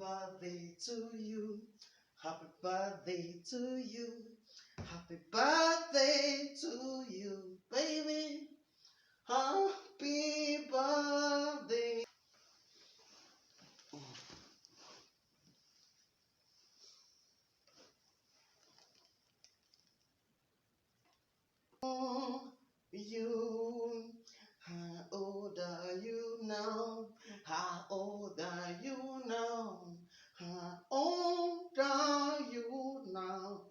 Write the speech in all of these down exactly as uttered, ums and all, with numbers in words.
Birthday to you. Happy birthday to you. Happy birthday to you, baby. Happy birthday. You. How old are you now? How old are you now? How old are you now?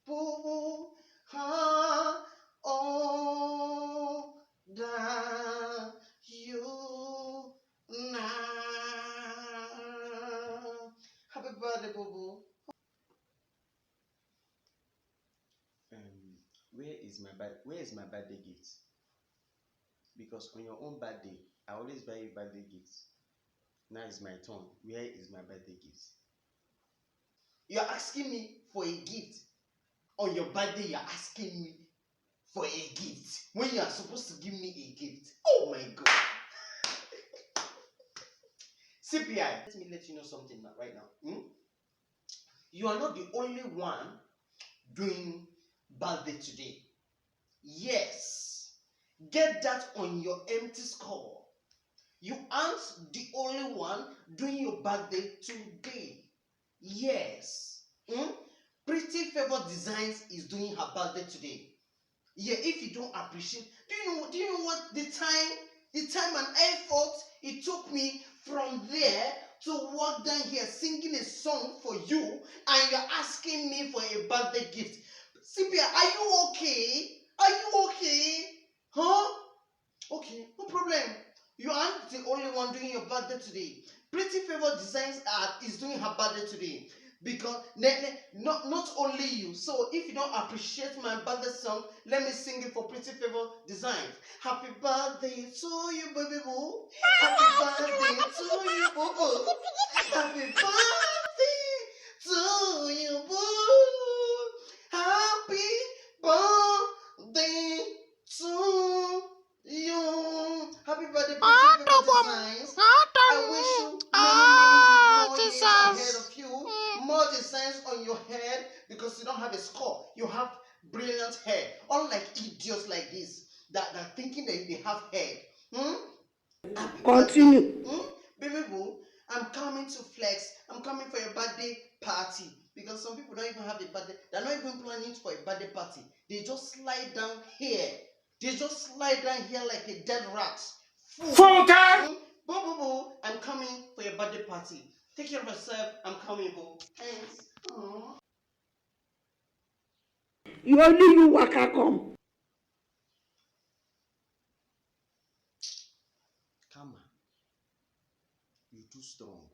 Boo boo, how old are you now? Happy birthday, boo boo. Um, where is my birth- where is my birthday gift? Because on your own birthday, I always buy you birthday gifts. Now it's my turn. Where is my birthday gift? You're asking me for a gift. On your birthday, you're asking me for a gift when you are supposed to give me a gift. Oh my God. C P I, let me let you know something now, right now. Hmm? You are not the only one doing birthday today. Yes. Get that on your empty score. You aren't the only one doing your birthday today. Yes. Hmm? Pretty Favor Designs is doing her birthday today. Yeah, if you don't appreciate, do you know do you know what the time the time and effort it took me from there to walk down here singing a song for you, and you're asking me for a birthday gift? C P I, are you okay? Are you okay? Huh? Okay, no problem. You aren't the only one doing your birthday today. Pretty Favor Designs Art is doing her birthday today. Because ne- ne- not not only you. So if you don't appreciate my birthday song, let me sing it for Pretty Favor Designs. Happy birthday to you, baby boo. Happy birthday to you, boo boo. Happy birthday to you, boo. Happy birthday to you. Happy birthday, Pretty Favor Designs. I wish you many, many more years ahead of you, more designs on your head, because you don't have a score. You have brilliant hair. Unlike idiots like this that are thinking that they have head. Hmm? Continue. Hmm? Baby boo, I'm coming to flex. I'm coming for your birthday party. Because some people don't even have a birthday. They're not even planning for a birthday party. They just slide down here. They just slide down here like a dead rat. Fool. Funke! Hmm? Boo boo boo, I'm coming for your birthday party. Take care of yourself. I'm coming, boo. Thanks. Aww. You only you waka come. Karma, you too strong.